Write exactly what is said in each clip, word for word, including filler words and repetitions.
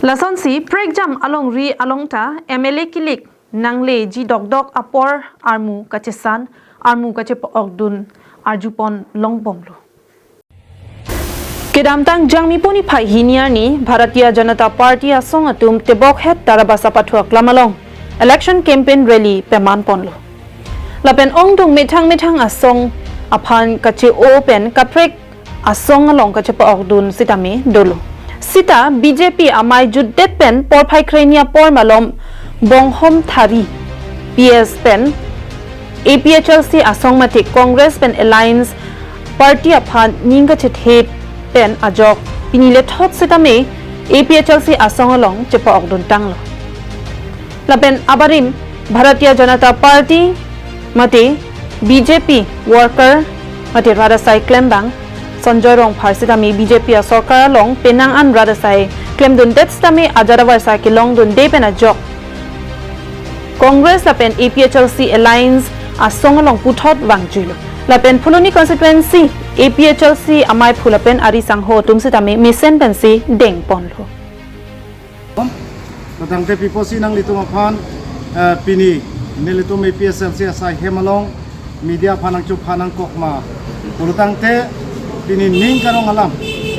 Lasonsi prekjam alongri along ta M L A kilik nangleji dokdok apor armu kachesan, armu kachepa-okdun arjupon longbomlo. Kedamtang Jangmipo niphai hini arni Bharatiya Janata Party asong atum Tebokhet Tarabasa pathu aklam along election campaign rally pemanponlo. Lapen ongdung methang methang asong aphan kache-o pen kaprek asong along kachepa-okdun sitame dolo. Sita B J P amei jutdet pen porphai kreni apor malom Bonghom Thari P S pen A P H L C asong mate Congress pen Alliance Party aphan ning kachethe pen ajok pini lethot sitame A P H L C asong along chepa-okdun tanglo. Lapen abarim Bharatiya Janata Party mate B J P worker mate rat asai klembang Sanjoy Rongphar sitame B J P asorkar along penang an rat asai klemdundet sitame ajat avarsai kelongdunde pen ajok Congress lapen A P H L C Alliance asong along puthot vangjuilo. Lapen Phuloni constituency A P H L C amei phu lapen ari sangho atum sitame mesen pensi dengponlo. Tangte piposi nanglitum aphan, eh, pini nelitum A P H L C asai hem along media aphan nangchupha nangkok ma pulo tangte pini ning karong alam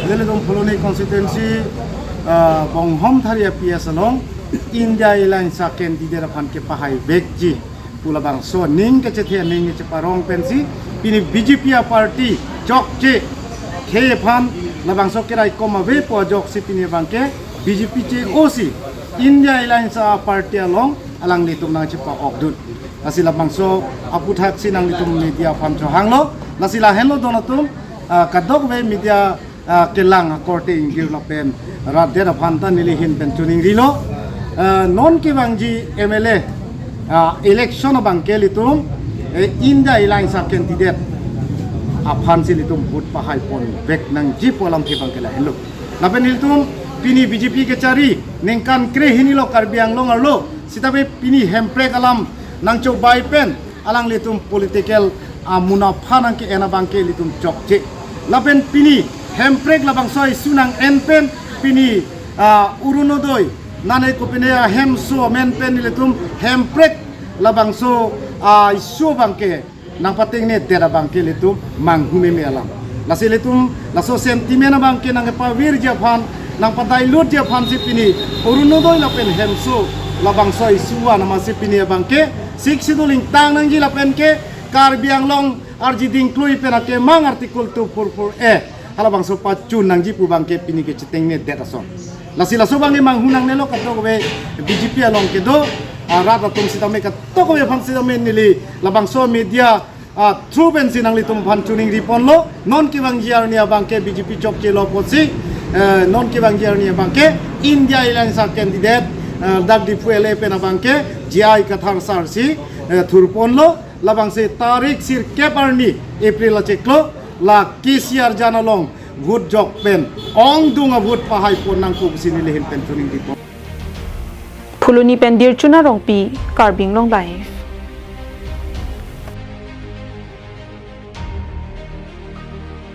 nelitum Phuloni constituency, eh, Bonghom Thari P S along India Alliance a candidate aphan kepahai vekji pu labangso ning kachethe ning kacheparong pensi pini B J P a party chokche the aphan labangso keraikom avepo ajoksi pini abangke B J P che-osi India Alliance a party along alanglitum nangchepa-okdun. Lasi labangso aphuthaksi nanglitum media aphan chohanglo. Lasi lahenlo don atum, ah, kadokave media, ah, kelang akorte ingjir lapen rat det aphan ta neli ahin pen choningrilo. Ah, non kevangji M L A, ah, election abangke ilitum, eh, India Alliance a candidate aphansi ilitum vote pahaiponvek nangji pu alamthe abangke lahenlo. Lapen ilitum pini B J P kechari ningkan krehini lo Karbi Anglong arlo, sitame pini hemprek alam nangchobai pen alanglitum political, ah, munapha nangke-en abangke ilitum chokche. Lapen pini hemprek labangso issue nang-en pen pini, ah, Orunodoi nane kopine ahemso amen pen ilitum hemprek labangso, ah, issue abangke nangpatengne det abangke ilitum manghu meme alam. Lasi ilitum laso sentiment abangke nangkepavirji aphan, nangpadilutji aphansi pini Orunodoi lapen hemso labangso issue an amatsi pini abangke Sixth Schedule ingtang nangji lapen ke Karbi Anglong arji dingklui pen akemang Article two four four A halabangso pachun nangji pu abangke pini kechetengnedet ason. Lasi laso abangke manghu nangnelo kadokave B J P along kedo, ah, rat atum sitame kadokave aphan sitame neli labangso media, ah, through pensi nanglitum aphan choningriponlo. Non kevangji arni abangke B J P chokchelo apotsi, eh, non kevangji arni abangke India Alliance a candidate, eh, dak Diphu L A pen abangke J I Kathar sir si, eh, thurponlo. Labangsi tarik sirkep arni April achiklo la K C R jan along vote jok pen ongdung a vote pahaipon nangkok pusi neli ahin pen choningripon. Phuloni pen Dirchuna Rongpi, Karbi Anglong Live.